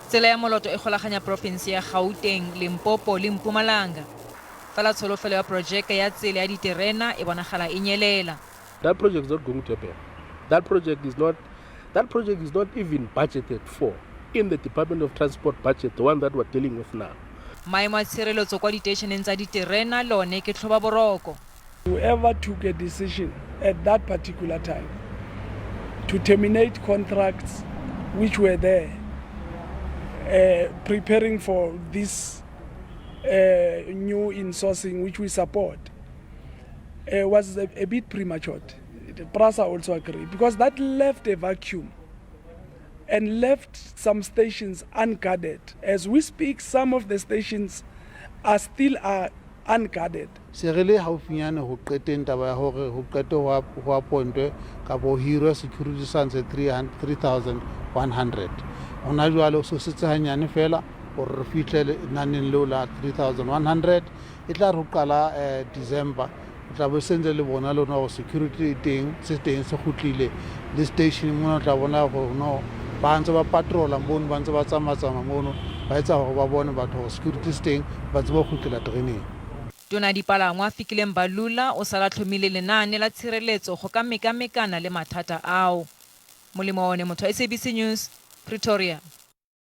Tsela ya Moloto e golaganya porofense ya Gauteng, Limpopo le Mpumalanga. Fela tsholofelo ya porojeke ya tsela ya diterena e bonagala e nyelela. That project is not going to happen. That project is not even budgeted for in the Department of Transport budget, the one that we're dealing with now. Maemo a tshireletso kwa diteišeneng tsa diterena le one ke tlhobaboroko. Whoever took a decision at that particular time to terminate contracts which were there, preparing for this new insourcing which we support, was a bit premature. The PRASA also agree, because that left a vacuum and left some stations unguarded. As we speak, some of the stations are still unguarded. Se re le haufinyane ho qeteng taba ya hore ho qete ho appointwe kapa ho hirwe security santse 3100. Hona jwale ho so setse hanyane fela hore re fihle lenaneng leo la 3100. E tla re ho qala December, o tla bo sentse le bona lona hore security e teng, se teng, se kgutlile le station mona. O tla bona hore no ba ntse ba patrola mono, ba ntse ba tsamaya-tsamaya mono, ba etsa hore ba bone batho hore security se teng, ba tsebe ho kgutlela tereneng. Tona dipalangwa Fikile Mbalula o sala tlhomile lenaane la tshireletso go ka mekamekana le mathata ao. Molemo one motho, SABC News, Pretoria.